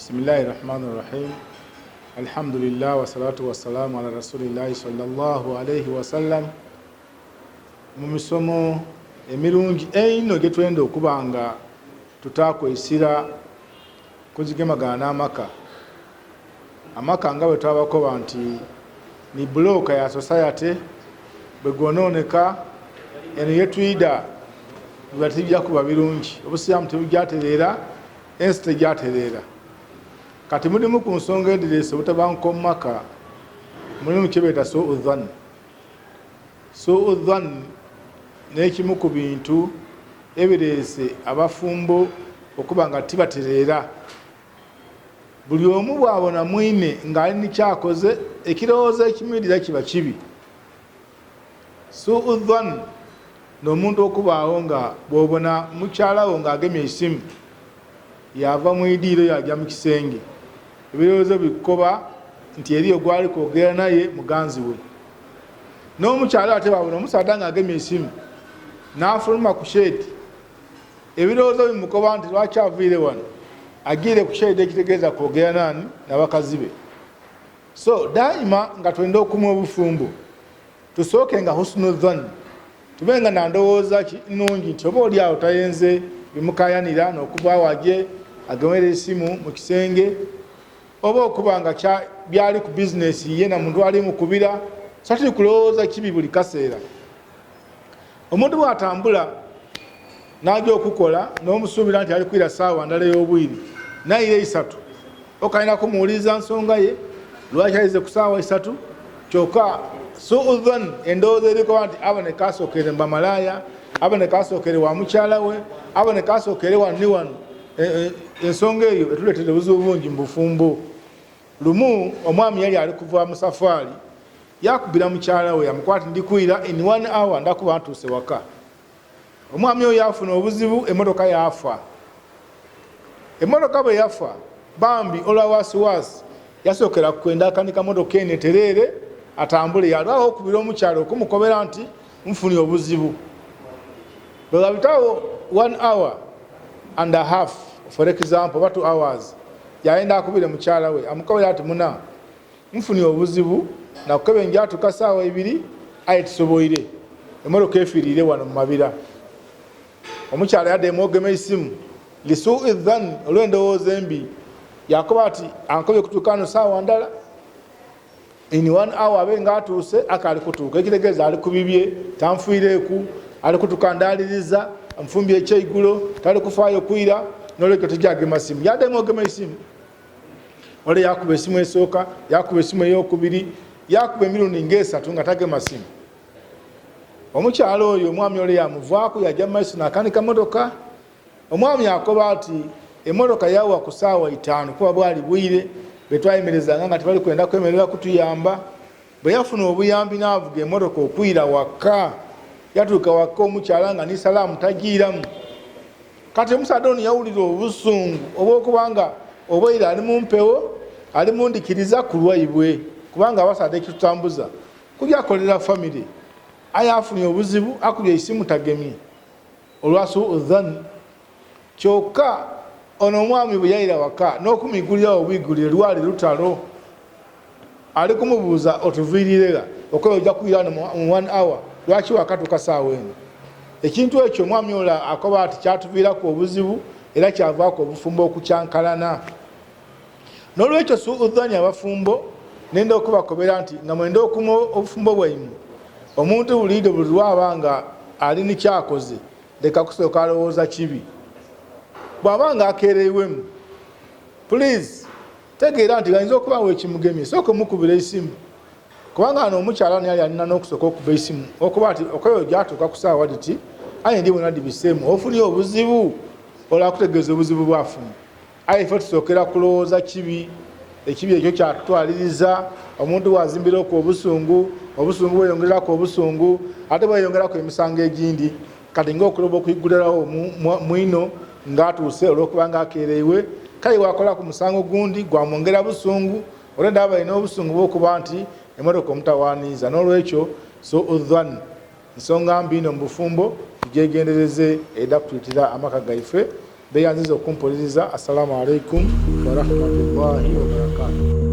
Bismillahi rahmani rahim. Alhamdulillah wassalatu wassalamu ala rasulillahi sallallahu alaihi wasallam. Mu misomo emirungi einho gyetwenda okuba nga tutaaku eisira kugigemagana n'amaka. Amaka nga bwe twabakoba nti ni bulooka ya society, bwe gonooneka eno yetwidha biba tibija kuba birungi, obusiraamu tibugyatereera, ensi tegyatereera. Kati mulimu ku nsonga edhireese obutabanguko mu maka, mulimu kyebeeta suu dhann. Suu dhann n'ekimu ku bintu ebireese abafumbo okuba nga tibatereera. Buli omu bw'abona mwine ng'ali ni ky'akoze, ekirowoozo ekimwidhira kiba kibi. Suu dhann n'omuntu okubaagho nga bw'obona mukyala wo ng'agemye eisimu, yaava mu idiiro yaaja mu kisenge, ebirowoozo bikukoba nti eriyo gw'ali kwogera naye muganzi we. N'omukyala ate bw'abona omusaadha ng'agemye eisimu n'afuluma ku sheedi, ebirowoozo bimukoba nti lwaki aviire wano, ajiire ku sheedi ekitegeeza kwogera naani? Na bakazi be. So daima nga twenda okuuma obufumbo, tusooke nga husnu dhann, tube nga na ndowooza ki nnungi nti oba oli awo tayenze bimukayanira n'okuva aje agemere esimu mu kisenge, oba okuba nga byali ku bizinesi ye na muntu ali mukubira. So tuli kulowooza kibi buli kaseera. Omuntu bw'atambula n'aja okukola n'omusuubira nti ali kwira saawa ndala ey'obwire naira isatu, okalina kumuwuliriza nsonga ye lwaki aize ku saawa isatu. Kyokka suu dhann, endowooza erikoba nti aboneka asookere mu bamalaaya, aboneka asookere wa mukyala we, aboneka asookere wano ni wano. Ensonga eyo etuleetera obuzibu bungi mu bufumbo. Lumu omwami yali ali kuva mu safaari, yakubira mukyala we yamukoba ati ndi kwira in one hour ndakuba ntuuse waka. Omwami oyo yafuna obuzibu, emotoka yafa. Emotoka bwe yafa, bambi olwa wasiwasi yasookera kwenda akanika motoka eno etereere atambule. Yalwawo okubira omukyala okumukobera nti nfunye obuzibu. Bwe wabitawo 1 hour and a half for example oba 2 hours, yayenda akubire mukyala we amukobera ati muna nfunye obuzibu, nakukebe njatuka saawa ibiri aye tisoboire, emotoka efiiriire wano mu mabira. Omukyala yademu ogema eisimu lisui dhann, olw'endowooza embi, yakoba ati ankobye kutuuka wano saawa ndala, in 1 hour abe nga atuuse, akaali kutuuka, ekitegeeza ali ku bibye, tanfiireeku, ali kutuka ndaaliriza, nfumbye ekyeigulo, tali kufaayo kwira, n'olwekyo tijagema simu. Yademu ogema eisimu. Ole yakuba esimu esooka, yakuba esimu eyokubiri, yakuba emirundi ng'esatu nga tagema simu. Omukyala oyo omwami ole yamuvaaku yaja mu maiso n'akanika motoka. Omwami akoba ati emotoka yawa ku saawa itaanu kuba bwali bwire betwayemerezanga nga tibali kwenda kwemerera kutuyamba. Bwe yafuna obuyambi n'avuga emotoka okwira waka, yatuuka waka omukyala nga ni salaamu tajiiramu. Kati omusaadha ono yawulira obusungu obw'okuba nga obaire ali mu mpewo, ali mu ndhikiriza ku lwaibwe, kubanga abasaadha ekitutambuza kuja kolera famire. Aye afunye obuzibu, akubye eisimu tagemye olwa suu dhann. Kyoka ono omwami bwe yaira waka n'okumwigulirawo obwigulire lwali lutalo. Ali kumubuuza otuviirire gha? Okoye oja kwira wano mu 1 hour, lwaki wakatuuka saawa eno? Ekintu ekyo omwami ole akoba ati kyatuviiraku obuzibu era kyavaaku obufumbo okukyankalana. N'olwekyo suu dhanni abafumbo nenda okubakobera nti nga mwenda okuuma obufumbo bwaimwe, omuntu buliidho buli lwaba nga ali ni kyakoze leka kusooka alowooza kibi. Bwaba nga akeereiwemu, please tegeera nti ghayinza okubaagho ekimugemye, sooka omukubira eisimu. Kubanga ghano omukyala ono yali alina n'okusooka okuba eisimu okuba ati okoye oja atuuka ku saawa dhiti aye ndibona dhibiseemu, ofunye obuzibu? Ole akutegeeza obuzibu bw'afunye. Aye ife tusookera kulowooza kibi, ekibi ekyo kyatutwaliriza. Omuntu bw'azimbiraku obusungu, obusungu bweyongeraku obusungu, ate bweyongeraku emisango egindi. Kati ng'okuloba okwiguliragho mwino ng'atuuse olw'okuba nga akeereirwe, kale bw'akolaku musango gundi gwamwongera busungu. Ole ndaba alina obusungu bw'okuba nti emotoka omutawaaniiza. N'olwekyo suu dhann nsonga mbi inho mu bufumbo, tugyegendereze edha kutwitira amaka gaife. Beyanziza okumpuliriza. Assalamu alaikum warahmatullahi wabarakatuh.